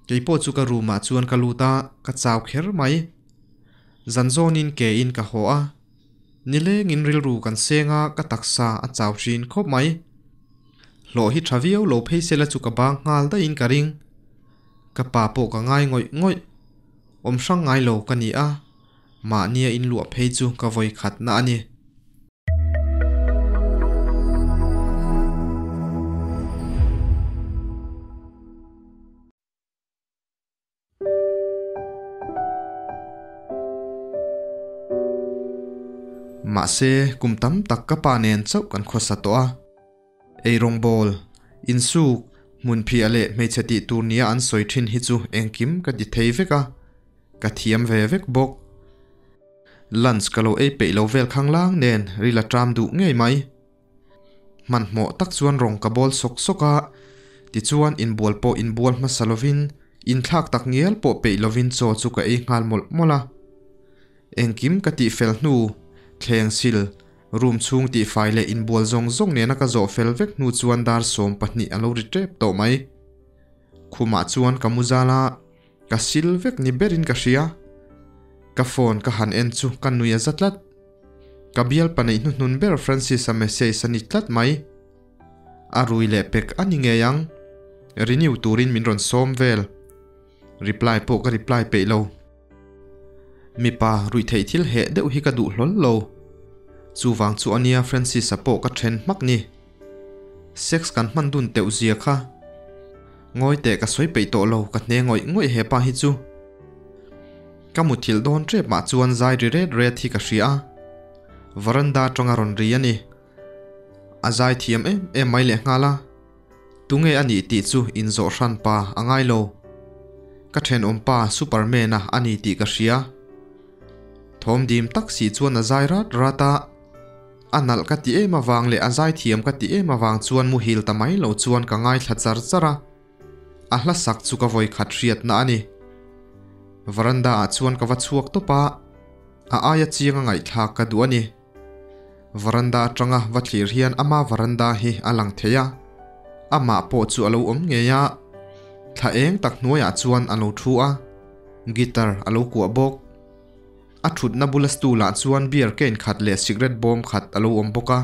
Keipawh chu ka room ah chuan ka lut a, ka chau kher mai. Zan zawnin ke in ka haw a, nilengin rilru kan seng a, ka taksa a chau thin khawp mai. Hlawh hi tha viau lo phei sela chu ka bang nghal daihin ka ring. Ka pa pawh ka ngai ngawih ngawih. Awm hrang ngai lo ka ni a, mahnia inluah phei chu ka vawi khatna a ni. Mahse, kum tam tak ka pa nen chauh kan khawsa tawh a. Eirawngbawl, insuk, hmunphiah leh hmeichhe tih tur nia an sawi thin hi chu engkim ka ti thei vek a, ka thiam ve vek bawk. Lunch ka lo ei peih lo vel khanglang nen ril a tram duh ngei mai. Hmanhmawh tak chuan rawng ka bawl sawk sawk a, tichuan inbual pawh inbual hmasa lovin, inthlak tak ngial pawh peih lovin chaw chu ka ei nghal mawlh mawlh a. Engkim ka tih fel hnu, thleng sil, room chhung tihfai leh inbual zawng zawng nena ka zawh fel vek hnu chuan dar 12 a lo ri tep tawh mai. Khumah chuan ka mu zal a, ka sil vek ni berin ka hria. Ka phone ka han en chu ka nui a za tlat. Ka bialpa neih hnuhnun ber Francis-a message a ni tlat mai. A rui leh pek a ni ngei ang. Renew turin min rawn sawm vel. Reply pawh ka reply peih lo. Mipa ruih theih thil heh deuh hi ka duh hlawl lo. Chuvang chu ania Francis-a pawh ka then hmak ni. Sex kan hman dun teuh zia kha. Ngawi teh ka sawi peih tawh lo ka hne ngawih ngawih hepa hi chu. Ka muthilh dawn tep mah chuan zai ri ret ret hi ka hria a, veranda atanga rawn ri a ni. A zai thiam em em mai leh nghal a, tunge a nih tih chu inzawh hran pa a ngai lo. Ka thenawm pa Superman-a a ni tih ka hria. Thawm dim tak si chuan a zai rat rat a, a nalh ka ti em avang leh a zai thiam ka ti em avang chuan muhil ta mai lo chuan ka ngaithla char char a. A hla sak chu ka vawi khat hriatna a ni. Veranda ah chuan ka va chhuak tawp a, a aia chiang a ngaihthlak ka duh a ni. Veranda atanga va thlir hian ama veranda hi a lang thei a, amah pawh chu a lo awm ngei a, thla eng tak hnuaiah chuan a lo thu a, guitar a lo kuah bawk. A thutna bula stool ah chuan beer cane khat leh cigarette bawm khat a lo awm bawk a.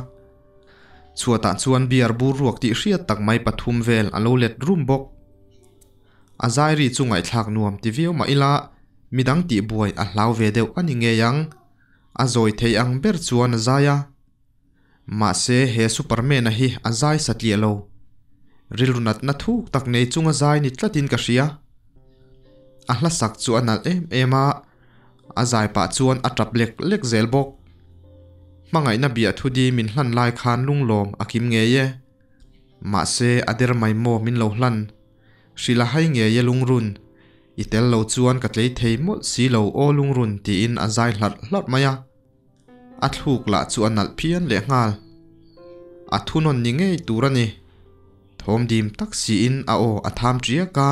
Chhuatah chuan beer bur ruak tih hriat tak mai pathum vel a lo let rum bawk. A zai ri chu ngaihthlak nuam ti viau mah ila midang tih buai a hlau ve deuh a ni ngei ang. A zawi thei ang ber chuan a zai a. Mahse he Superman-a hi a zai satliah lo. Rilru natna thuk tak nei chunga zai ni tlatin ka hria. A hla sak chu a nalh em em a. A zai pah chuan a tap lek lek zel bawk. Hmangaihna biah thu di min hlan lai khan lunglawm a kim ngei e. Mahse a der mai maw min lo hlan. Hrilh a hai ngei e lungrun. I tel lo chuan ka tlei thei mawlh si lo aw lungrun tiin a zai hlarh hlarh mai a. A thluk lah chu a nalh phian leh nghal. A thunawn ni ngei tur a ni. Thawm dim tak siin a aw a tham tiak a.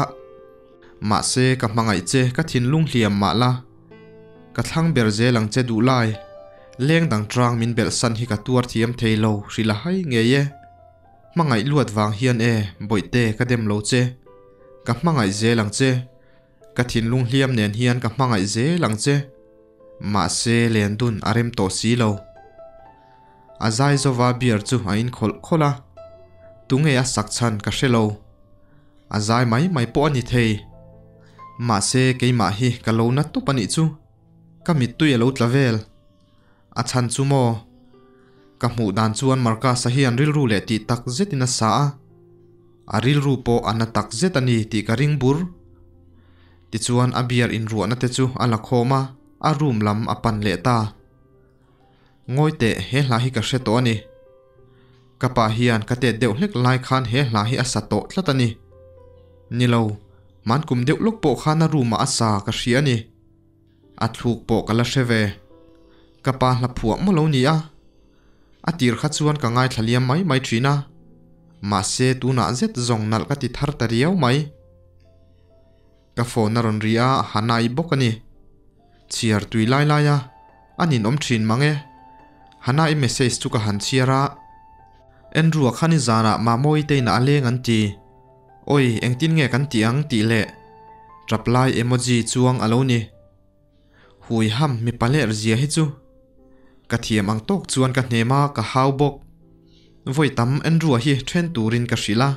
Mahse ka hmangaih che ka thinlung hliam mah la. Ka thlang ber zel ang che duh lai. Leng dang trang min belh san hi ka tuar thiam thei lo hrilh a hai ngei e. Hmangaih luat vang hian e bawihte ka dem lo che. Ka hmangaih zel ang che. Ka thinlung hliam nen hian ka hmangaih zel ang che. Mahse len dun a rem tawh si lo. A zai zova beer chu a in khawlh khawlh a, tunge a sak chhan ka hre lo. A zai mai mai pawh a ni thei. Mahse keimah hi ka lo na tawp a nih chu. Ka mittui a lo tla vel. A chhan chu maw? Ka hmuh dan chuan Marcus-a hian rilru leh tih tak zetin a sa a. A rilru pawh a na tak zet a ni tih ka ring bur. Tichuan a beer inruahna te chu a la khawm a, a room lam a pan leh ta. Ngawi teh, he hla hi ka hre tawh a ni. Ka pa hian ka tet deuh hlek lai khan he hla hi a sa tawh tlat a ni. Ni lo, hmankum deuh lawk pawh khan a room ah a sa ka hria a ni. A thluk pawh ka la hre ve. Ka pa hla phuah maw lo ni a? A tir kha chuan ka ngaithla liam mai mai thin a. Mahse tunah zet zawng nalh ka ti thar ta riau mai. Ka phone a rawn ri a, Hanai bawk a ni. Chhiar tui lai lai a, a ninawm thin mang e. Hanai message chu ka han chhiar a. Andrew-a kha nizanah Mamawii te inah a leng an ti. Awi, engtin nge kan tih ang tih leh. Ṭap lai emoji chuang a lo ni. Hui ham mipa ler zia hi chu. Ka thiam ang tawk chuan ka hnem a, ka hau bawk. Vawi tam Andrew-a hi then turin ka hrilh a.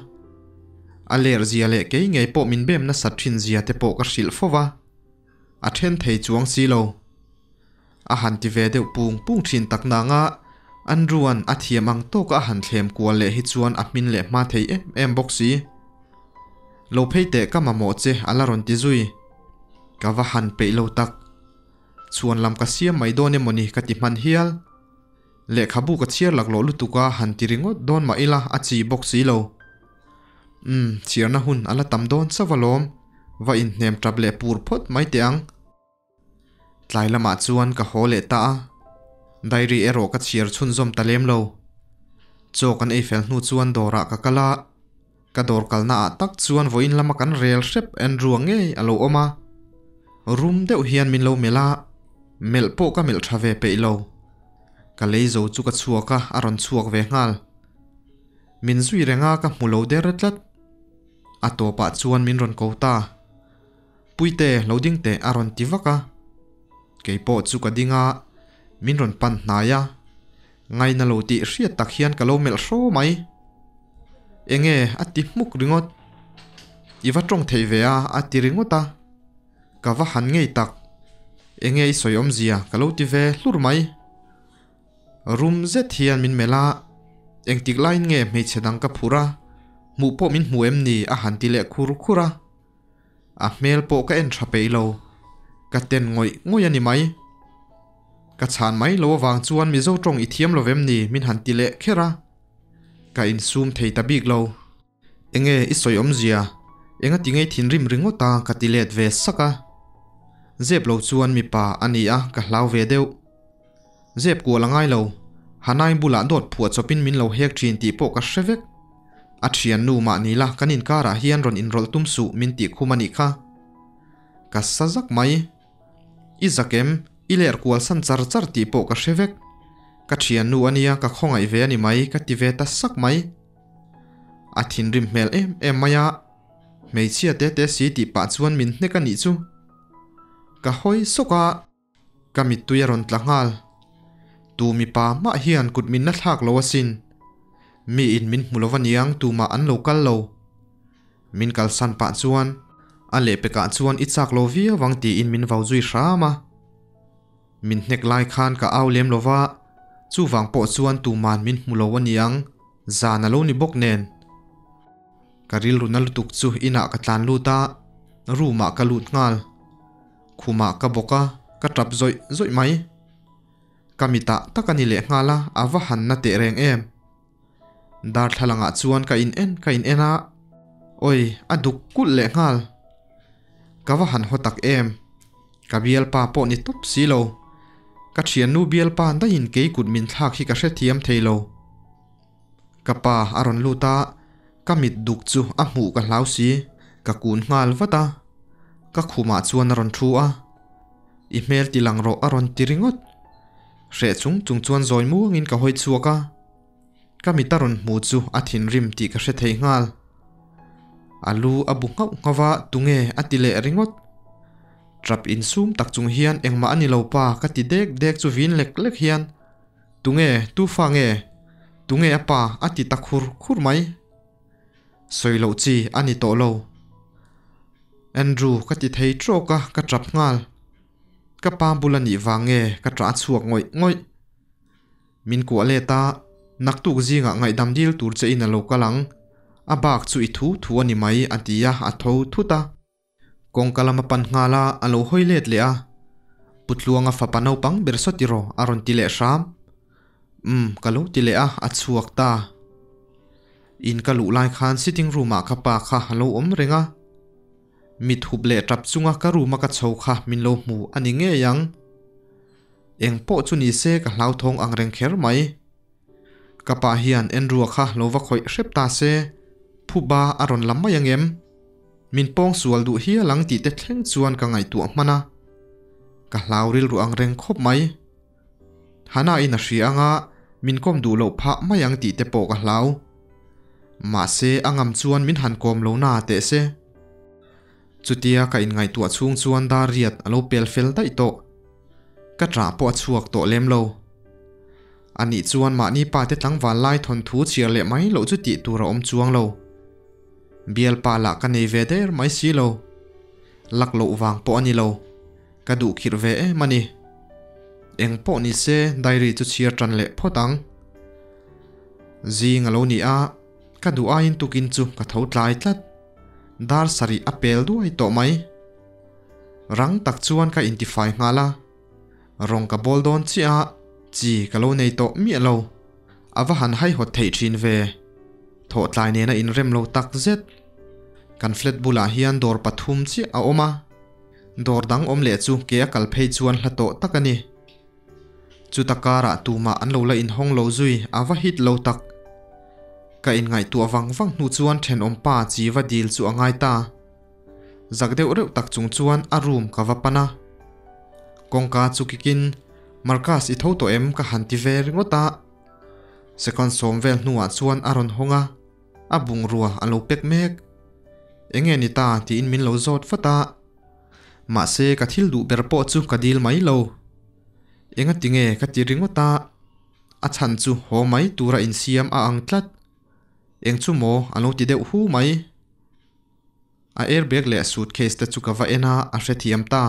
A ler zia leh kei ngei pawh min bem nasat thin zia te pawh ka hrilh fo va. A then thei chuang si lo. A han ti ve deuh pung pung thin tak nanga Andrew-a'n a thiam ang tawka a han thlem kual leh hi chuan a hmin leh hma thei em em bawk si. Lo phei teh ka mamawh che a la rawn ti zui. Ka va han peih lo tak. Chhuan lam ka siam mai dawn emaw ni ka ti hman hial. Lehkhabu ka chhiar laklawh lutuk a han ti ringawt dawn mah ila a chi bawk si lo. Umm, chhiarna hun a la tam dawn chauh alawm, va inhnem tap leh pur phawt mai teh ang. Tlai lamah chuan ka haw leh ta a, diary erawh ka chhiar chhunzawm ta lem lo. Chaw kan ei fel hnu chuan dawrah ka kal a, ka dawr kalna ah tak chuan vawiin lama kan rel hrep Andrew-a ngei a lo awm a. Rum deuh hian min lo melh a, melh pawh ka melh tha ve peih lo. Ka lei zo chu ka chhuak a, a rawn chhuak ve nghal. Min zui reng a ka hmu lo der tlat. A tawpah chuan min rawn ko ta. Puite, lo ding teh a rawn ti vak a. Kei pawh chu ka ding a, min rawn pan hnai a. Ngaina lo tih hriat tak hian ka lo melh hraw mai. Enge a ti hmuk ringawt. I va tawng thei ve a a ti ringawt a. Ka va han ngei tak. Enge i sawi awmzia ka lo ti ve hlur mai. Rum zet hian min melh a, engtik laiin nge hmeichhe dang ka phur a, hmuh pawh min hmu em ni a han ti leh khur khur a. A hmel pawh ka en tha peih lo, ka ten ngawih ngawih a ni mai. Ka chhan mai lo avang chuan Mizo tawng i thiam lo vem ni min han ti leh kher a, ka insum thei ta bik lo. Enge i sawi awmzia, enga ti ngei thinrim ringawt a ka ti let ve sak a. Zep lo chuan mipa a ni a ka hlau ve deuh. Zep kual a ngai lo, Hanai bulah dawt phuah chawpin min lo hek thin tih pawh ka hre vek. A thiannu mahni la kan inkarah hian rawn inrawlh tum suh min tih khum a nih kha. Ka sa zak mai. I zak em? I ler kual san char char tih pawh ka hre vek. Ka thiannu a nia ka khawngaih ve a ni mai ka ti ve ta sak mai. A thinrim hmel em em mai a, hmeichhia te te si tih pah chuan min hnek a nih chu. Ka hawi sawk a. Ka mittui a rawn tla nghal. Tu mipa mah hian kut min la thlak lo asin. Mi in min hmu lo aniang tumah an lo kal lo. Min kalsan pah chuan a lehpekah chuan i chak lo viau ang tiin min vau zui hram a. Min hnek lai khan ka au lem lo va, chuvang pawh chuan tuman min hmu lo aniang zan a lo ni bawk nen. Ka rilru na lutuk chu inah ka tlan lut a, room ah ka lut nghal. Khumah ka bawk a, ka tap zawih zawih mai. Ka mitah tak a ni leh nghal a, a va han na teh reng em. Darthlalangah chuan ka in en ka in en a, awi a duk kulh leh nghal. Ka va han haw tak em. Ka bialpa pawh ni tawp si lo. Ka thiannu bialpa daihin kei kut min thlak hi ka hrethiam thei lo. Ka pa a rawn lut a, ka mit duk chu a hmuh ka hlau si, ka kun nghal vat a. Ka khumah chuan a rawn thu a, I hmel ti lang rawh a rawn ti ringawt. Hreh chung chung chuan zawi muangin ka hawi chhuak a, ka mit a rawn hmu chu a thinrim tih ka hre thei nghal. A lu a bu nghauh nghauh a, tunge a ti leh ringawt. Trap insum tak chung hian engmah a ni lo pa ka ti dek dek chu vin lek lek hian. Tunge, tu fa nge? Tunge a pa? a ti ta khur khur mai. Sawi loh chi a ni tawh lo. Andrew ka ti thei trawk a, ka tap nghal. Ka pa bul a nih vang nge ka tah chhuak ngawih ngawih. Min kuah let a, naktuk zingah ngaihdam dil tur che in a lo kal ang. A bak chu i thu thu a ni mai a ti a, a tho thut a. Kawngka lama pan nghal a, a lo hawi let leh a. Pu Tluanga fapa naupang ber saw tiraw a rawn ti leh hram. Umm, ka lo ti leh a, a chhuak ta. In ka luh lai khan sitting room ah ka pa kha a lo awm reng a. Mit hup leh tap chunga ka room a ka chho kha min lo hmu a ni ngei ang. Eng pawh chu ni se ka hlauthawng ang reng kher mai. Ka pa hian Andrew-a kha lo va khawih hrep ta se, phuba a rawn lam mai ang em? Min pawng sual duh hial ang tih te thleng chuan ka ngaihtuah hman a. Ka hlau rilru ang reng khawp mai. Hannah-in a hria anga min kawm duh loh phah mai ang tih te pawh ka hlau. Mahse a ngam chuan min han kawm lo na teh se. Chutia ka inngaihtuah chhung chuan dar riat a lo pel fel daih tawh. Ka ṭah pawh a chhuak tawh lem lo. Anih chuan mahni pa te tlangval lai thawnthu chhiar leh mai loh chu tih tur a awm chuang lo. Bialpa lah ka nei ve der mai si lo. Lak loh vang pawh a ni lo. Ka duh khirh ve em a ni. Eng pawh ni se diary chu chhiar ṭan leh phawt ang. Zing a lo ni a, ka duh aiin tukin chu ka tho tlai tlat. Dar sarih a pel duai tawh mai. Rang tak chuan ka intifai nghal a. Rawng ka bawl dawn chiah a, chi ka lo nei tawh miah lo. A va han haihawt theih thin ve. Thawhtlai nena inrem lo tak zet. Kan flat bulah hian dawr pathum chiah a awm a. Dawr dang awm leh chu ke a kal phei chuan hla tawh tak a ni. Chuta karah tumah an lo la inhawng lo zui a va hit lo tak. Ka inngaihtuah vang vang hnu chuan thenawm pa chi va dil chu a ngai ta. Zak deuh reuh tak chung chuan a room ka va pan a. Kawngka chu kikin, Marcus i tho tawh em ka han ti ve ringawt a. Second sawm vel hnuah chuan a rawn hawng a, a bungrua a lo pek mek. Enge ni ta tiin min lo zawt vat a. Mahse ka thil duh ber pawh chu ka dil mai lo. Enga tinge ka ti ringawt a, a chhan chu haw mai tura insiam a ang tlat. Eng chu maw a lo ti deuh hu mai. A airbag leh suitcase te chu ka va en a, a hrethiam ta.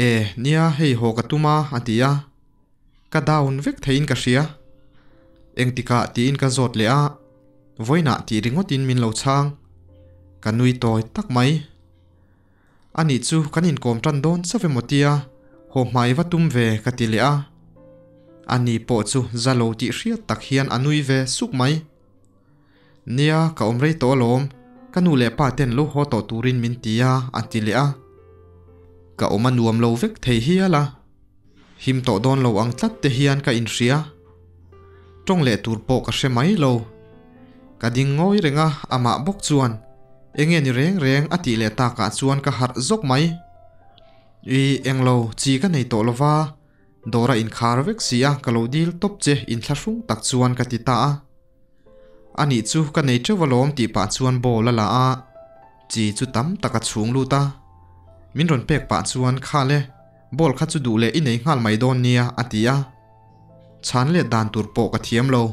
E, nia hei haw ka tum a, a ti a. Ka down vek theiin ka hria. Engtikah tiin ka zawt leh a, vawiinah tih ringawtin min lo chhang. Ka nui tawi tak mai. Anih chu kan inkawm tan dawn chauh emaw tia haw hmai va tum ve ka ti leh a. Ani pawh chu za lo tih hriat tak hian a nui ve suk mai. Nia, ka awm rei tawh alawm, ka nu leh pa ten lo haw tawh turin min ti a, a ti leh a. Ka awm a nuam lo vek thei hial a. Him tawh dawn lo ang tlat te hian ka inhria. Tawng leh tur pawh ka hre mai lo. Ka ding ngawi reng a, amah bawk chuan enge ni reng reng a tih leh takah chuan ka harh zawk mai. Ih, englo, chi ka nei tawh lova, dawr a inkhar vek si a, ka lo dil tawp che inthlahrung tak chuan ka ti ta a. Anih chu ka nei teuh alawm tih pah chuan ball a la a, chi chu tam tak a chhung lut a. Min rawn pek pah chuan Khal e, ball kha chu duh leh i nei nghal mai dawn nia a ti a. Chhan let dan tur pawh ka thiam lo.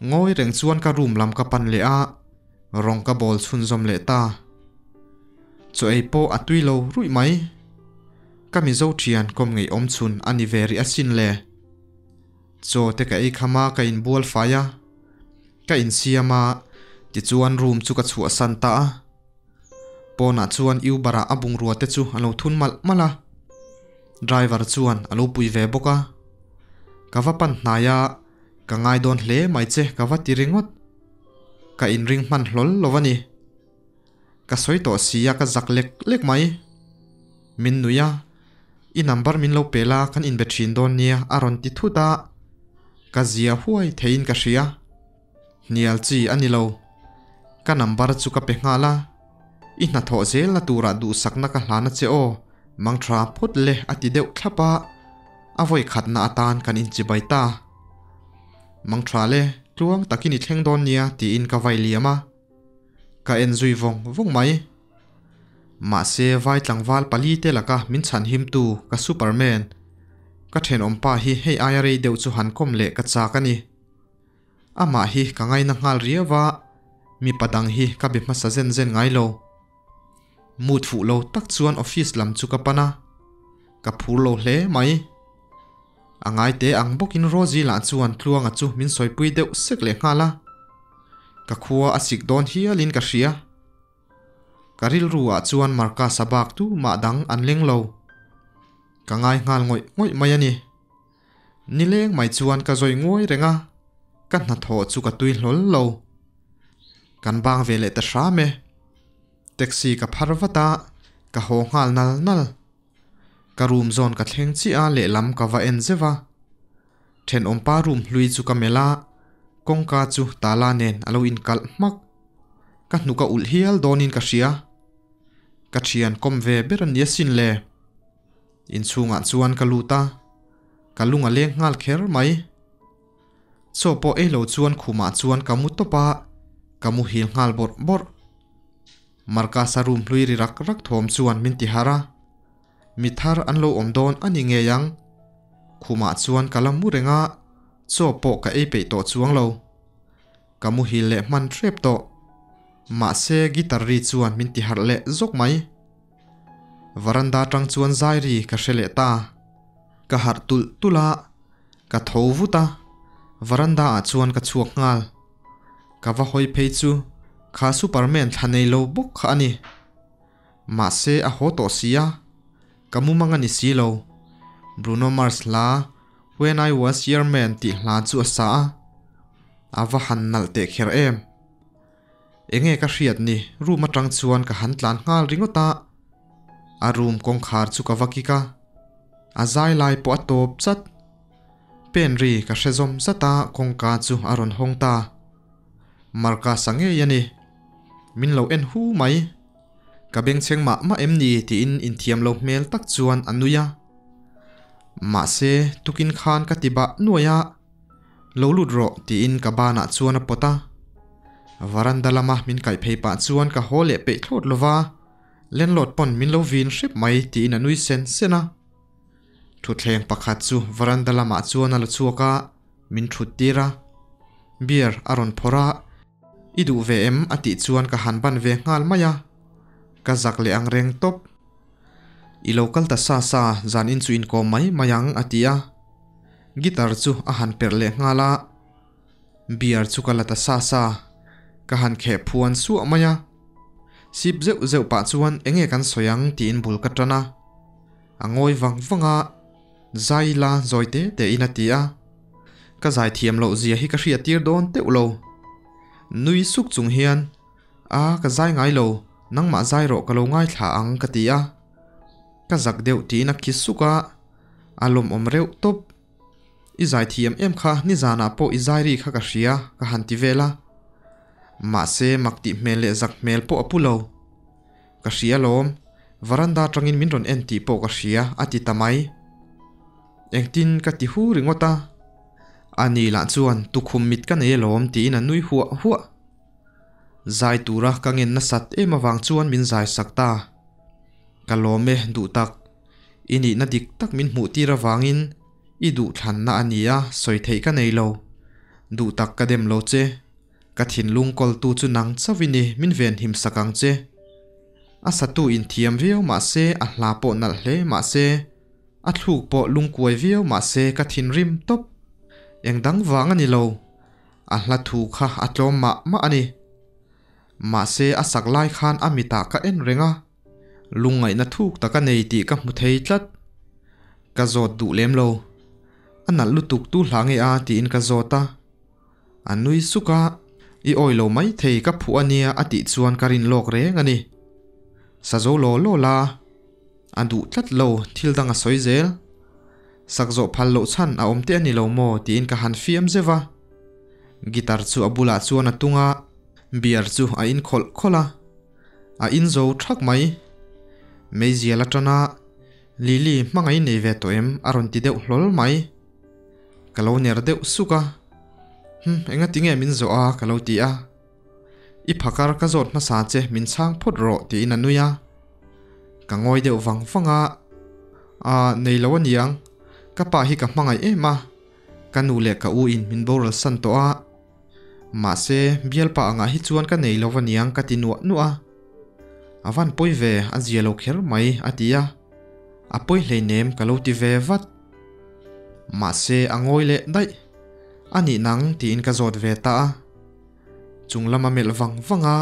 Ngawi reng chuan ka room lam ka pan leh a, rawng ka ball chhunzawm leh ta. Chaw ei pawh a tui lo ruih mai. Ka Mizo thian kawm ngeiawm chhun a ni ve rih asin le. Chaw te ka ei kham a, ka inbual fai a, ka insiam a, tichuan room chu ka chhuahsan ta a. Pawnah chuan Uber ah a bungrua te chu a lo thun malh malh a, driver chuan a lo pui ve bawk a. Ka va pan hnai a, ka ngai dawn hle mai che ka va ti ringawt. Ka inring hman hlawl lo a ni. Ka sawi tawh si a ka zak lek lek mai. Min nui a, I number min lo pe la kan inbe thin dawn nia a rawn ti thut a, ka zia huai theiin ka hria. Hnial chi a ni lo. Ka number chu ka pe nghal a, I hnathawh zelna turah duhsakna ka hlan a che aw, mangtha phawt le a ti deuh thlap a, a vawi khatna atan kan inchibai ta. Mangtha le, tluang takin i thleng dawn nia tiin ka vai liam a. Ka en zui vawng vawng mai. Mahse vai tlangval pali te laka min chhan him tu ka Superman. Ka thenawm pa hi hei aia rei deuh chu han kawm leh ka chak a ni. Amah hi ka ngaina nghal riau a, mipa dang hi ka be hmasa zen zen ngai lo. Mood fuh lo tak chuan office lam chu ka pan a, ka phur lo hle mai. A ngai te ang bawkin Rosie lah chuan Tluanga chu min sawipui deuh sek leh nghal a. Ka khua a sik dawn hialin ka hria. Ka rilru ah chuan Marcus-a bak tu mah dang an leng lo. Ka ngai nghal ngawih ngawih mai a ni. Nileng mai chuan ka zawi nguai reng a, ka hnathawh chu ka tui hlawl lo. Kan bang ve leh ta hram e. Taxi ka phar vat a, ka haw nghal nal nal. Ka room zawn ka thleng chiah a lehlam ka va en zeuh a. Thenawmpa room hlui chu ka melh a, kawngka chu tala nen a lo inkalh hmak. Ka hnuk a ulh hial dawnin ka hria. Ka thian kawm ve ber a ni asin le. Inchhungah chuan ka lut a, ka lung a leng nghal kher mai. Chaw pawh ei lo chuan khumah chuan ka mu tawp a, ka muhil nghal bawrh bawrh. Marcus-a room hlui ri rak rak thawm chuan min ti harh a, mi thar an lo awm dawn a ni ngei ang. Khumah chuan ka la mu reng a, chaw pawh ka ei peih tawh chuang lo. Ka muhil leh hman hrep tawh. Mahse guitar ri chuan min ti harh leh zawk mai. Varanda tang chuan zai ri ka hre leh ta. Ka harh tulh tulh a, ka tho vut a, varanda ah chuan ka chhuak nghal. Ka va hawi phei chu kha Superman thla nei lo bawk kha a ni. Mahse a haw tawh si a, ka mumang a ni si lo. Bruno Mars hla When I Was Your Man tih hla chu a sa a, a va han nalh teh kher em. Enge ka hriat ni, room atang chuan ka han tlan nghal ringawt a, a room kawngkhar chu ka va kik a, a zai lai pawh a tawp chat. Pen ri ka hre zawm zat a, kawngka chu a rawn hawng ta. Marcus-a ngei a ni. Min lo en hu mai. Ka bengchheng mah mah em ni tiin inthiam lo hmel tak chuan a nui a. Mahse, tukin khan ka ti bah nuai a. Lo lut rawh tiin ka banah chuan a pawt a. Varanda lama min kaih phei pah chuan ka haw leh peih thlawt lo va, landlord pawn min lo vin hrep mai tiin a nui sen sen a. Thutthleng pakhat chu varanda lamah chuan a la chhuak a, min thut tir a. Beer a rawn phawrh a, I duh ve em? a tih chuan ka han ban ve nghal mai a. Ka zak leh ang reng tawp. I lo kal ta sa sa, zan in chu inkawm mai mai ang a ti a. Guitar chu a han perh leh nghal a, beer chu ka la ta sa sa, ka han kheh phuan suah mai a. Sip zeuh zeuh pah chuan enge kan sawi ang tiin bul ka tan a. A ngawi vang vang a, zai ila zawi te te in a ti a. Ka zai thiam loh zia hi ka hriat tir dawn teuh lo. Nui suk chung hian, A ka zai ngai lo, nangmah zai rawh ka lo ngaithla ang ka ti a. Ka zak deuh tiin a khi suk a, a lawmawm reuh tawp. I zai thiam em kha nizanah pawh i zai ri kha ka hria ka han ti vel a. Mahse mak tih hmel leh zak hmel pawh a pu lo. Ka hria lawm, varanda atangin min rawn en tih pawh ka hria a ti ta mai. Engtin ka ti hu ringawt a. Ani lah chuan tukhum mit ka nei alawm tiin a nui huah huah. Zai tura ka ngen nasat em avang chuan min zai sak ta. Ka lawm e duh tak. I nihna dik tak min hmuh tir avangin i duhthlanna a nia sawi theih ka nei lo. Duh tak ka dem lo che. Ka thinlung kawltu chu nang chauh i ni min venhim sak ang che. A satu inthiam viau mah se a hla pawh nalh hle mah se a thluk pawh lungkuai viau mah se ka thinrim tawp. Engdang vang a ni lo. A hla thu kha a tlawm mah mah a ni. Mahse a sak lai khan a mitah ka en reng a, lungngaihna thuk tak a nei tih ka hmu thei tlat. Ka zawt duh lem lo. A nalh lutuk tu hla nge a tiin ka zawt a. A nui suk a, I awi lo mai thei ka phuh a nia a tih chuan ka rin lawk reng a ni. Sa zo law law la. A duh tlat lo, thil dang a sawi zel. Sak zawh phal loh chhan a awm te a ni lo maw tiin ka han fiam zeuh a. Guitar chu a bulah chuan a tung a, beer chu a in khawlh khawlh a. A in zo thak mai. Meizial atana Lily hmangaih nei ve tawh em a rawn ti deuh hlawl mai. Ka lo ner deuh suk a. Hm, engati nge min zawh a ka lo ti a. I phakar ka zawt hmasa che min chhang phawt rawh tiin a nui a. Ka ngawi deuh vang vang a, Aa, nei lo a niang. Ka pa hi ka hmangaih em a, ka nu leh ka u in min boral san tawh a. Mahse, bialpa angah hi chuan ka nei lo a niang ka ti nuah nuah a. A van pawi ve, a zia lo kher mai a ti a. A pawi hleinem ka lo ti ve vat. Mahse, a ngawi leh daih. A nih nang tiin ka zawt ve ta a. Chung lama melh vang vang a,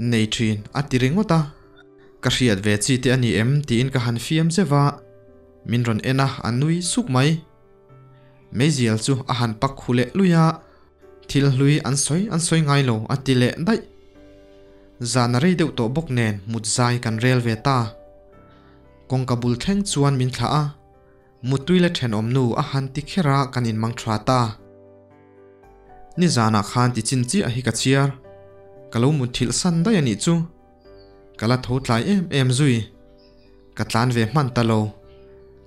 Nei thin a ti ringawt a. Ka hriat ve chi te a ni em tiin ka han fiam zeuh a, min rawn en a, a nui suk mai. Meizial chu a han pak khu leh lui a, Thil hlui an sawi an sawi ngai lo a ti leh daih. Zan a rei deuh tawh bawk nen mut zai kan rel ve ta. Kawngka bul thleng chuan min thlah a, Mutui le thenawm nu a han ti kher a kan inmang tha ta. Nizanah khan ti chin chiah hi ka chhiar. Ka lo mutthilh san daih a nih chu. Ka la tho tlai em em zui. Ka tlan ve hman ta lo.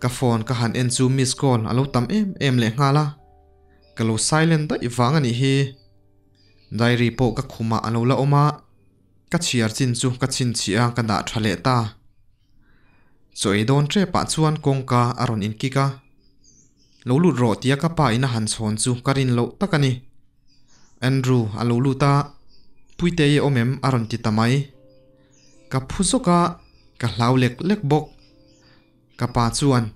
Ka phone ka han en chu miss call a lo tam em em leh nghal a. Ka lo silent daih vang a nih hi. Diary pawh ka khumah a lo la awm a. Ka chhiar chin chu ka chhinchhiah a ka dah tha leh ta. Chaw ei dawn tep ah chuan kawngka a rawn inkik a. Lo lut rawh tia ka pa in a han chhawn chu ka rin loh tak a ni. Andrew a lo lut a, Puitei a awm em? a rawn ti ta mai. Ka phu zawk a, ka hlau lek lek bawk. Ka pa chuan,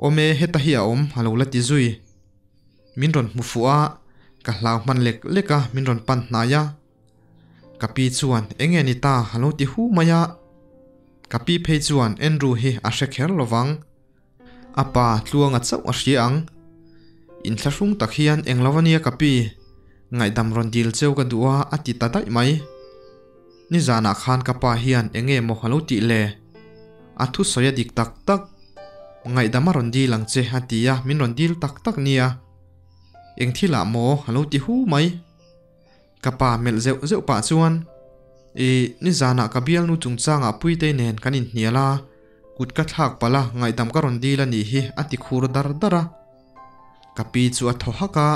Awm e, heta hi a awm, a lo la ti zui. Min rawn hmu fuh a, ka hlau hman lek lek a, min rawn pan hnai a. Ka pi chuan, Enge ni ta? a lo ti hu mai a. Ka pi phei chuan Andrew hi a hre kher lo vang. A pa tluanga chauh a hria ang. Inthlahrung tak hian eng lo ania ka pi, ngaihdam rawn dil cheu ka duh a a ti ta daih mai. Nizanah khan ka pa hian enge maw a lo tih le? A thusawi a dik tak tak. Ngaihdam a rawn dil ang che a ti a, min rawn dil tak tak nia. Eng thilah maw a lo ti hu mai. Ka pa melh zeuh zeuh pah chuan, Ih, nizanah ka bialnu chungchangah Puitei nen kan inhnial a, kut ka thlak palh a, ngaihdam ka rawn dil a nih hi, a ti khur dar dar a. Ka pi chu a thaw hak a,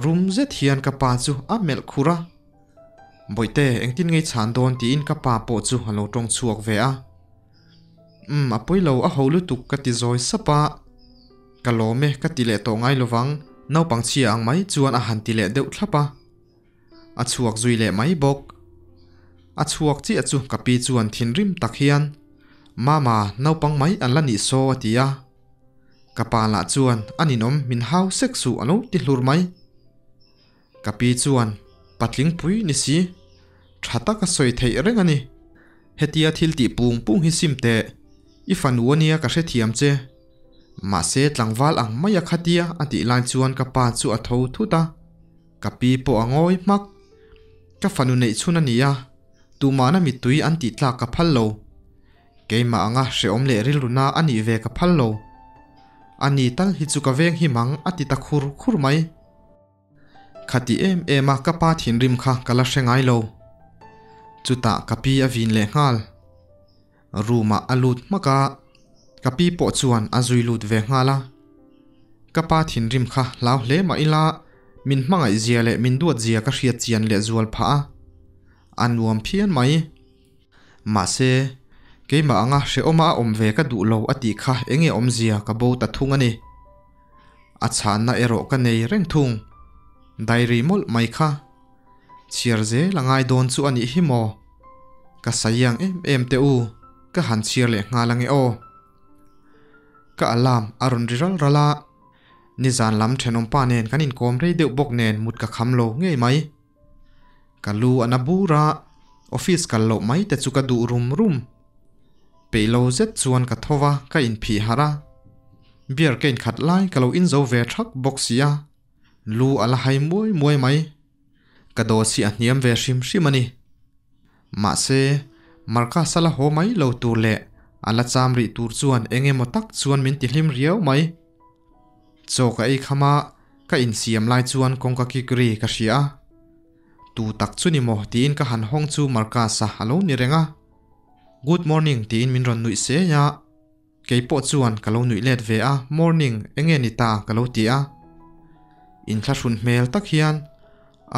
rum zet hian ka pa chu a melh khur a. Bawihte, engtin ngei chhan dawn tiin ka pa pawh chu a lo tawng chhuak ve a. Umm, a pawi lo, a ho lutuk ka ti zawi sap a. Ka lawm e, ka ti leh tawh ngai lovang, naupang chhia ang mai chuan a han ti leh deuh thlap a. A chhuak zui leh mai bawk. A chhuak chiah chu ka pi chuan thinrim tak hian, Mama, naupang mai an la nih saw a ti a. Ka pa lah chuan, A ninawm, min hau sek suh a lo ti hlur mai. Ka pi chuan, Patling pui ni si, tha taka sawi theih reng a ni. Hetia thil tih pung pung hi sim teh, i fanu ania ka hrethiam che. Mahse tlangval ang mai a khatia a tih lai chuan ka pa chu a tho thut a, ka pi pawh a ngawi hmak. Ka fanu neih chhun a ni a, tumahna mittui an tih tlak ka phal lo. Keimah anga hrehawm leh rilruna a nih ve ka phal lo. A ni tal hi chu ka veng hi mang a ti ta khur khur mai. Khati em em a ka pa thinrim kha ka la hre ngai lo. Chutah ka pi a vin leh nghal. Room ah a lut hmak a, ka pi pawh chuan a zui lut ve nghal a. Ka pa thinrim kha hlau hle mah ila min hmangaih zia leh min duat zia ka hriat chian leh zual phah a. A nuam phian mai. Mahse, keimah anga hrehawma a awm ve ka duh lo a tih kha enge awmzia ka bo ta thung a ni. A chhanna erawh ka nei reng thung. Diary mawlh mai kha. Chhiar zel a ngai dawn chu a nih hi maw? Ka sawiang em em teh u, ka han chhiar leh nghal ange aw. Ka alarm a rawn ri ral ral a, nizan lam thenawmpa nen kan inkawm rei deuh bawk nen mut ka kham lo ngei mai. Ka lu a na bur a, office kal loh mai te chu ka duh rum rum. Peih lo zet chuan ka tho va, ka inphih harh a. Beer ka inkhat lai ka lo inzo ve thak bawk si a, lu a la hai muai muai mai. Ka dawt hi a hniam ve hrim hrim a ni. Mahse, Marcus a la haw mai lo tur leh a la cham rih tur chuan eng emaw tak chuan min tihlim riau mai. Chaw ka ei kham a, ka insiam lai chuan kawngka kik ri ka hria a. Tu tak chu ni maw tiin ka han hawng chu Marcus-a a lo ni reng a. Good morning tiin min rawn nuih sei a. Kei pawh chuan ka lo nuih let ve a, morning enge ni ta ka lo ti a. Inthlahrun hmel tak hian,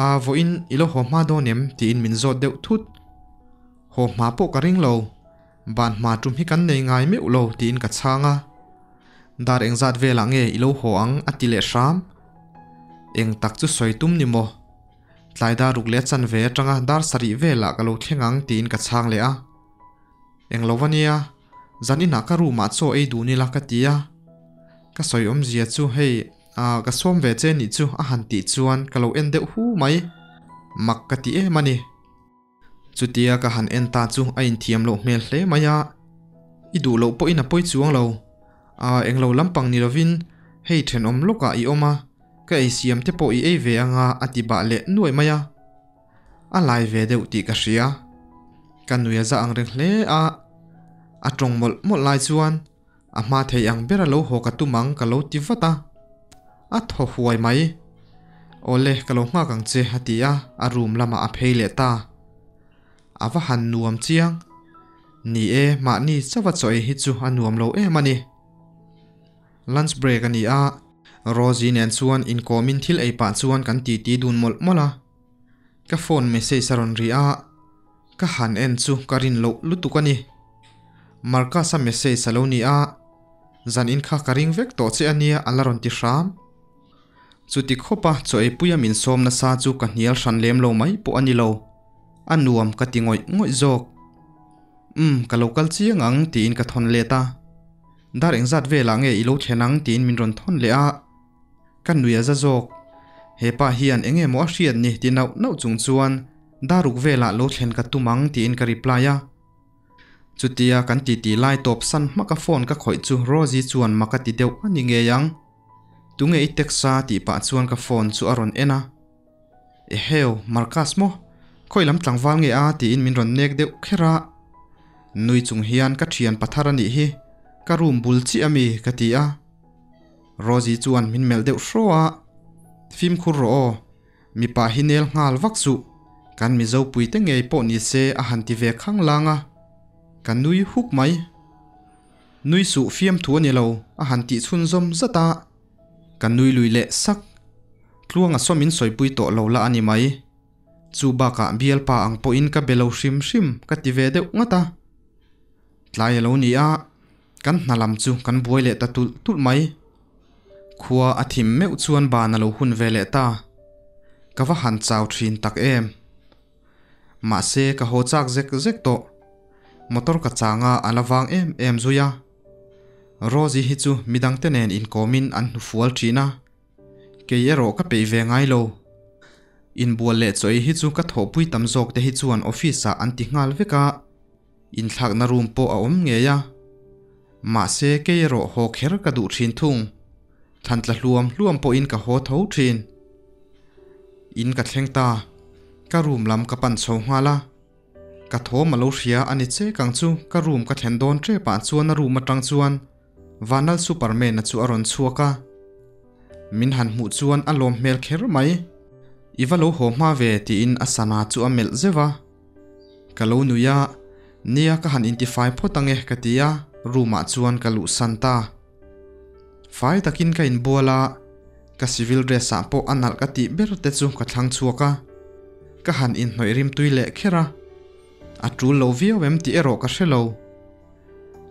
A vawiin i lo haw hma dawn em? tiin min zawt deuh thut. Haw hma pawh ka ring lo. Ban hma tum hi kan nei ngai meuh lo tiin ka chhang a. Dar engzat velah nge i lo haw ang a ti leh hram. Eng tak chu sawi tum ni maw? Tlai dar ruk leh chan ve atanga dar sarih velah ka lo thleng ang tiin ka chhang leh a. Eng lo ania, zan inah ka room ah chaw ei dun ila ka ti a. Ka sawi awmzia chu hei ah ka sawm ve che nih chu a han tih chuan ka lo en deuh hu mai. Mak ka ti em a ni. Chutia ka han en ta chu a inthiam loh hmel hle mai a, I duh loh pawhin a pawi chuang lo. A englo lampang ni lovin hei thenawm lawkah i awm a, ka ei siam te pawh i ei ve anga a ti bah leh nuai mai a. A lai ve deuh tih ka hria. Ka nui a za ang reng hle a, a tawng mawlh mawlh lai chuan A hma thei ang ber a lo haw ka tum ang ka lo ti vat a. A thaw huai mai. Awle, ka lo nghak ang che a ti a, a room lamah a phei leh ta. A va han nuam chiang. Ni e, mahni chauha chaw ei hi chu a nuam lo em a ni. Lunch break a ni a, Rosie nen chuan inkawmin thil ei pah chuan kan titi dun mawlh mawlh a. Ka phone message a rawn ri a. Ka han en chu ka rin loh lutuk a ni. Marcus-a message a lo ni a, Zan in kha ka ring vek tawh che a nia a la rawn ti hram. Chuti khawpa chaw eipuia min sawm nasa chu ka hnial hran lem lo mai pawh a ni lo. A nuam ka ti ngawih ngawih zawk. Umm, ka lo kal chiang ang tiin ka thawn let a. Dar engzat velah nge i lo thlen ang tiin min rawn thawn leh a. Ka nui a za zawk. He pa hian eng nge maw a hriat ni ti nauh nauh chung chuan daruk velah lo thlen ka tum ang tiin ka reply a. Chutia kan titi lai tawp san hmaka phone ka khawih chu Rosie chuan mak a ti deuh a ni ngei ang. Tunge i text a tih pah chuan ka phone chu a rawn en a. Eheu, Marcus maw? Khawi lam tlangval nge a tiin min rawn nek deuh kher a. Nui chung hian ka thian pathar a nih hi, ka room bul chiah ami ka ti a. Rosie chuan min melh deuh hraw a, Fimkhur rawh aw, mipa hi nel nghal vak suh, kan Mizo puite ngei pawh ni se a han ti ve khang lang a, ka nui huk mai. Nui suh fiamthu a ni lo a han tih chhunzawm zat a, ka nui lui leh sak. Tluanga saw min sawipui tawh lo la a ni mai. Chu bakah bialpa ang pawhin ka be lo hrim hrim ka ti ve deuh ngat a. Tlai a lo ni a, kan hna lam chu kan buai leh ta tulh tulh mai. Khua a thim meuh chuan ban a lo hun ve leh ta. Ka va han chau thin tak em. Mahse ka haw chak zek zek tawh. Motor ka chang a, a la vang em em zui a. Rosie hi chu midangte nen inkawmin an hnufual thin a. Kei erawh ka peih ve ngai lo. Inbual leh chaw ei hi chu ka thawhpui tam zawk te hi chuan office ah an ti nghal vek a. Inthlakna room pawh a awm ngei a. Mahse kei erawh haw kher ka duh thin thung. Thlan tla hluam hluam pawhin ka haw tho thin. In ka thleng ta. Ka room lam ka pan chho nghal a. Ka thawm a lo hria a ni che kang chu ka room ka thlen dawn tep ah chuan a room atang chuan Vanal Superman a chu a rawn chhuak a. Min han hmuh chuan a lawm hmel kher mai. I va lo haw hma ve tiin a sana chu a melh zeuh a. Ka lo nui a, nia ka han intifai phawt ange ka ti a, room ah chuan ka luhsan ta. Fai takin ka inbual a, ka civil dress ah pawh a nalh ka tih ber te chu ka thlang chhuak a, ka han inhnawih rimtui leh kher a, a tul lo viau em tih erawh ka hre lo.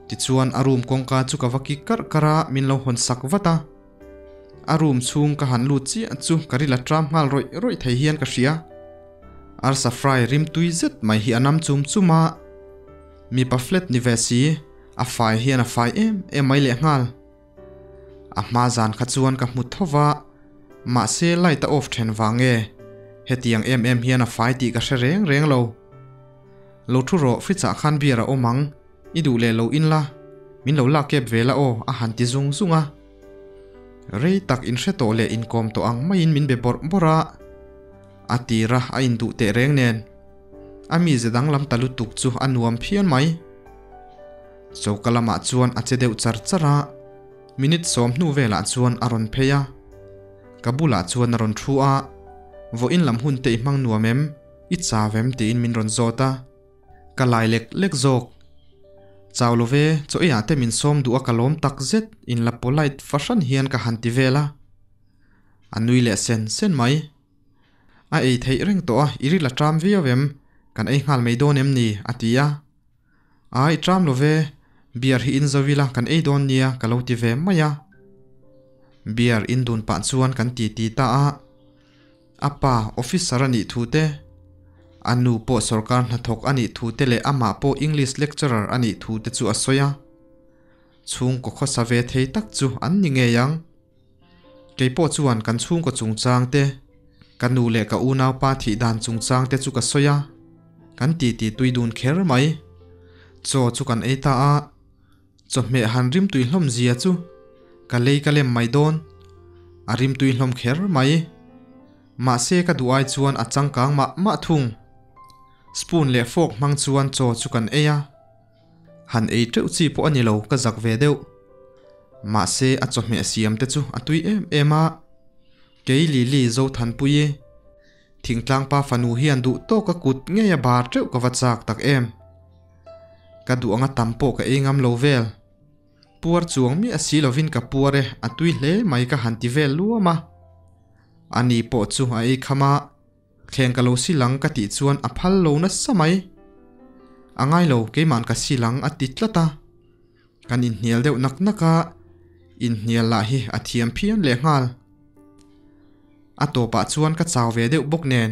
Tichuan a room kawngka chu ka va kik karh karh a, min lo hawn sak vat a. A room chhung ka han lut chiah chu ka ril a tram nghal rawih rawih thei hian ka hria. Arsa fry rim tui zet mai hi a nam chum chum a, mipa flat ni ve si, a fai hian a fai em em mai leh nghal. A hma zan kha chuan ka hmu tho va, mahse light a off then vang nge, hetiang em em hian a fai tih ka hre reng reng lo. Lo thu rawh fridge ah khan beer a awm ang, i duh leh lo in la, min lo lak kep ve la aw a han ti zung zung a. Rei tak inhre tawh leh inkawm tawh ang maiin min be bawrh bawrh a, a tira a induh teh reng nen a mize danglam ta lutuk chu a nuam phian mai. Choka lamah chuan a che deuh char char a, minute 10 velah chuan a rawn phei a, ka bulah chuan a rawn thu a, Vawiin lam hun te i hmang nuam em? I chau em? tiin min rawn zawt a. Ka lai lek lek zawk. Chau lo ve, chaw eiah te min sawm duh a ka lawm tak zet, in la polite fahran hian ka han ti vel a. A nui leh sen sen mai. A ei theih reng tawh a, i ril a ṭam viau em? Kan ei nghal mai dawn em ni? a ti a. Ai, ṭam lo ve, beer hi in zo ila kan ei dawn nia ka lo ti ve mai a. Beer in dun pah chuan kan ti ti ta a. A pa officer a nih thu te, a nu pawh sorkar hnathawk a nih thu te leh amah pawh English lecturer a nih thu te chu a sawi a. Chhungkaw khawsa ve thei tak chu an ni ngei ang. Kei pawh chuan kan chhungkaw chungchang te, ka nu leh ka unaupa thih dan chungchang te chu ka sawi a, kan titi tui dun kher mai. Chaw chu kan ei ta a. Chawhmeh han rimtui hlawm zia chu ka lei ka lem mai dawn. A rimtui hlawm kher mai. Mahse ka duh ai chuan a changkang mah mah thung. Spoon leh fork hmang chuan chaw chu kan ei a. Han ei teuh chi pawh a ni lo ka zak ve deuh. Mahse a chawhmeh siam te chu a tui em em a. Kei Lily Zothanpuii Thingtlang pa fanu hian duh tawk a kut ngei a bar teuh ka va chak tak em. Ka duh anga tam pawh ka ei ngam lo vel. Puar chuang miah si lovin ka puar e, a tui hle mai ka han ti vel luam a. Ani pawh chu a ei kham a, thleng ka lo si lang ka tih chuan a phal lo nasa mai. A ngai lo, keiman ka sil ang a ti tlat a. Kan inhnial deuh nak nak a, inhnial lah hi a thiam phian lehnghal. A tawpah chuan ka chau ve deuh bawk nen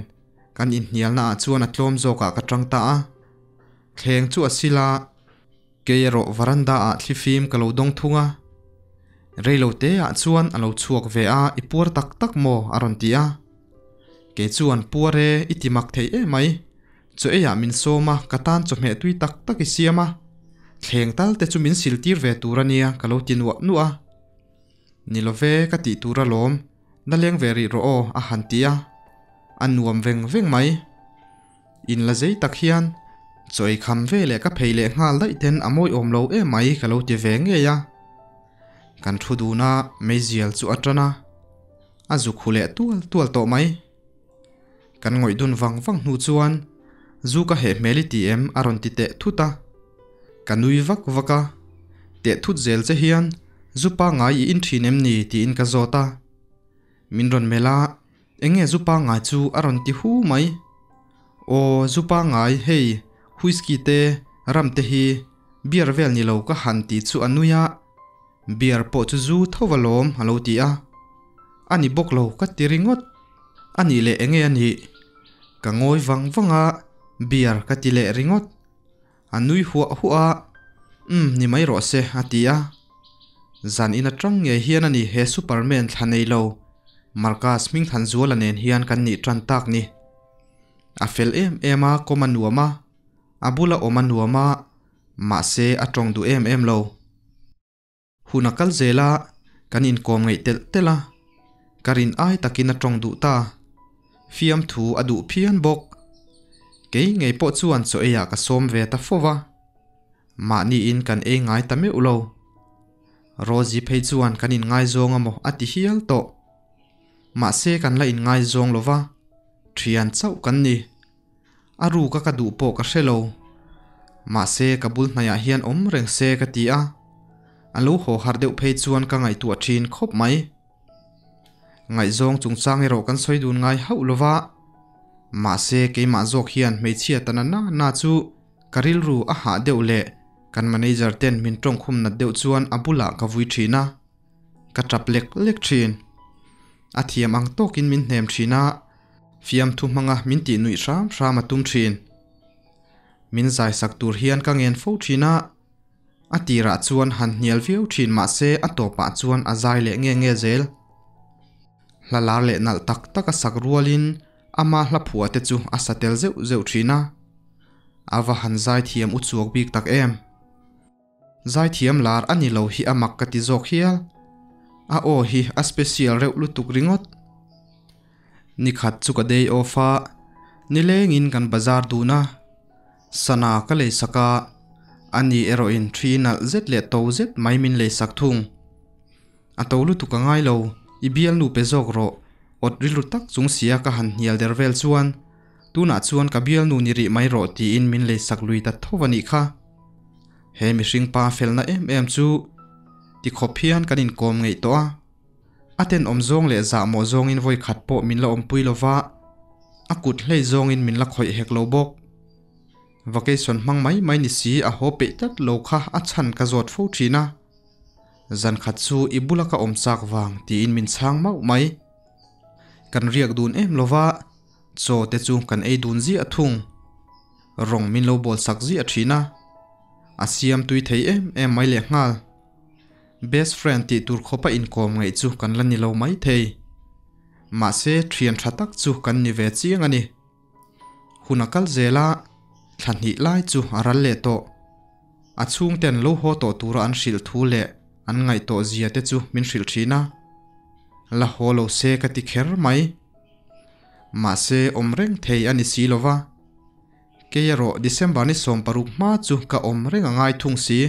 kan inhnialna ah chuan a tlawm zawkah ka tang ta a. Thleng chu a sil a, kei erawh varanda ah thlifim ka lo dawng thung a. Reilo te ah chuan a lo chhuak ve a, i puar tak tak maw? a rawn ti a. Kei chuan puar e, i ti mak thei emai. Chaw eiah min sawm a, ka tan chawhmeh tui tak tak i siam a. Thleng tal te chu min sil tir ve tur a nia ka lo ti nuah nuah a. Ni lo ve, ka tih tur alawm, na leng ve rih rawh aw a han ti a. A nuam veng veng mai. In la zei tak hian chaw ei kham ve leh ka phei leh nghal daih ten a mawi awm lo em mai ka lo ti ve ngei a. Kan thu dun a, meizial chu a tan a. A zuk hu leh tual tual tawh mai. Kan ngawih dun vang vang hnu chuan zu ka heh hmel i ti em a rawn ti teh thut a. Ka nui vak vak a, teh thut zel che hian zu pangngai i in thin em ni tiin ka zawt a. Min rawn melh a, eng nge zu pangngai chu a rawn ti hu mai. Aw zu pangngai hei whisky te ram te hi beer vel ni lo ka han ti chu a nui a, beer pawh chu zu tho va lawm a lo ti a. A ni bawk lo ka ti ringawt. A nih leh enge a nih? Ka ngawi vang vang a, beer ka ti leh ringawt. A nui huah huah a, Umm ni mai rawh se a ti a. Zan in atang ngei hian a ni he Superman thla nei lo Marcus Hmingthanzuala nen hian kan nih tan tak ni. A fel em em a, kawm a nuam a, a bula awm a nuam a, mahse a tawng duh em em lo. Hun a kal zel a, kan inkawm ngeih telh telh a, ka rin ai takin a tawng duh ta. Fiamthu a duh phian bawk. Kei ngei pawh chuan chaw eiah ka sawm ve ta fo va. Mahniin kan ei ngai ta meuh lo. Rosie phei chuan kan inngaizawng a maw a ti hial tawh. Mahse kan la inngaizawng lo va, thian chauh kan ni. A ruka ka duh pawh ka hre lo. Mahse ka bul hnaiah hian awm reng se ka ti a, a lo haw har deuh phei chuan ka ngaihtuah thin khawp mai. Ngaihzawng chungchang erawh kan sawi dun ngai hauh lo va, mahse keimah zawk hian hmeichhia ta na na na chu ka rilru a hah deuh leh kan manager ten min tawngkhum nat deuh chuan a bulah ka vui thin a, ka tap lek lek thin. A thiam ang tawkin min hnem thin a. Fiamthu hmanga min tih nuih hram hram a tum thin. Min zaisak tur hian ka ngen fo thin a, a tirah chuan han hnial viau thin mah se a tawpah chuan a zai leh nge nge zel. Hla lar leh nalh tak tak a sak rualin ama hla phuah te chu a sa tel zeuh zeuh thin a, a va han zai thiam uchuak bik tak em. Zaithiam lar a ni lo hi a mak ka ti zawk hial. A aw hi a special reuh lutuk ringawt. Nikhat chu ka day off a, nilengin kan bazar dun a. Sana ka lei sak a, a ni erawhin thi nalh zet leh to zet mai min lei sak thung. A to lutuk a ngai lo, i bialnu pe zawk rawh, awt rilru tak chung sia ka han hnial der vel chuan tunah chuan ka bialnu ni rih mai rawh tiin min lei sak lui ta tho a nih kha. He mihring pa felna em em chu ti khawp hian kan inkawm ngeih tawh a, a tenawm zawng leh zahmawh zawngin vawi khat pawh min la awmpui lo va, a kut hlei zawngin min la khawih hek lo bawk. Vacation hmang mai mai ni si a haw peih tlat lo kha a chhan ka zawt fo thin a, zan khat chu i bula ka awm chak vang tiin min chhang mauh mai. Kan riak dun em lo va, chaw te chu kan ei dun ziah thung. Rawng min lo bawl sak ziah thin a, a siam tui thei em em mai leh nghal. Best friend tih tur khawpa inkawm ngaih chu kan la ni lo mai thei. Mahse thian tha tak chu kan ni ve chiang a ni. Hun a kal zel a, thla hnih lai chu a ral leh tawh. A chhungten lo haw tawh tura an hrilh thu leh an ngaih tawh zia te chu min hrilh thin a. La haw lo se ka ti kher mai. Mahse awm reng thei a ni si lo va. Kei erawh December ni 60 hma chu ka awm reng a ngai thung si.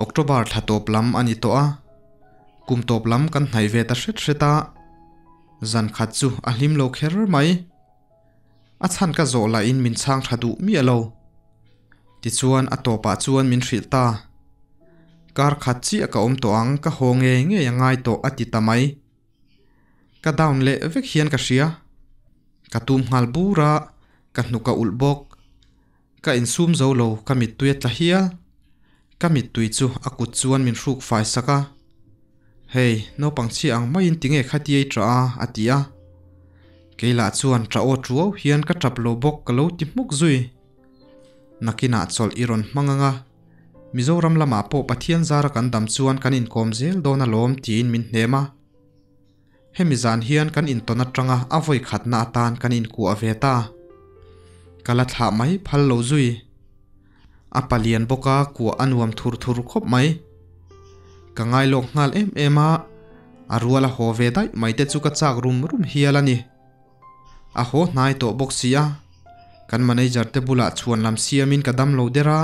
October thla tawp lam a ni tawh a. Kum tawp lam kan hnaih ve ta hret hret a. Zan khat chu a hlim lo kher mai. A chhan ka zawh lahin min chhang tha duh miah lo. Tichuan a tawpah chuan min hrilh ta. Kar khat chiah ka awm tawh ang, ka haw ngei ngei a ngai tawh a ti ta mai. Ka down leh vek hian ka hria. Ka tum nghal bur a, ka hnuk a ulh bawk. Ka insum zo lo, ka mittui a tla hial. Ka mittui chu a kut chuan min hruk fai sak a. Hei, naupang chhia ang maiin tinge khatia i ṭah a? a ti a. Kei lah chuan ṭah aw ṭuau hian ka ṭap lo bawk ka lo ti hmuk zui. Nakinah chawlh i rawn hmang ang a, Mizoram lamah pawh Pathian zara kan dam chuan kan inkawm zel dawn alawm tiin min hnem a. Hemi zan hian kan intawn atanga a vawi khatna atan kan inkuah ve ta. Ka la thlah mai phal lo zui. A palian bawk a kuah a nuam thur thur khawp mai. Ka ngailawk nghal em em a, a rual a haw ve daih mai te chu ka chak rum rum hial a ni. A haw hnai tawh bawk si a, kan manager te bulah chhuan lam siamin ka dam lo der a,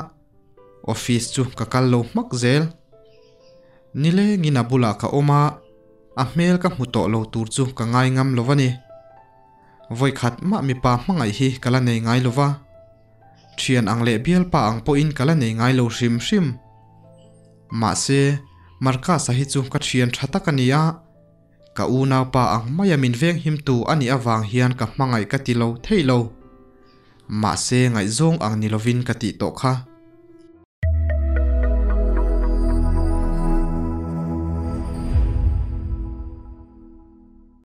office chu ka kal lo hmak zel. Nilengin a bulah ka awm a, a hmel ka hmu tawh lo tur chu ka ngai ngam lo a ni. Vawikhat mah mipa hmangaih hi ka la nei ngai lo va, thian ang leh bialpa ang pawhin ka la nei ngai lo hrim hrim. Mahse, Marcus-a hi chu ka thian tha tak a ni a, ka unaupa ang maia min venghimtu a nih avang hian ka hmangaih ka ti lo thei lo. Mahse, ngaihzawng ang ni lovin ka tih tawh kha.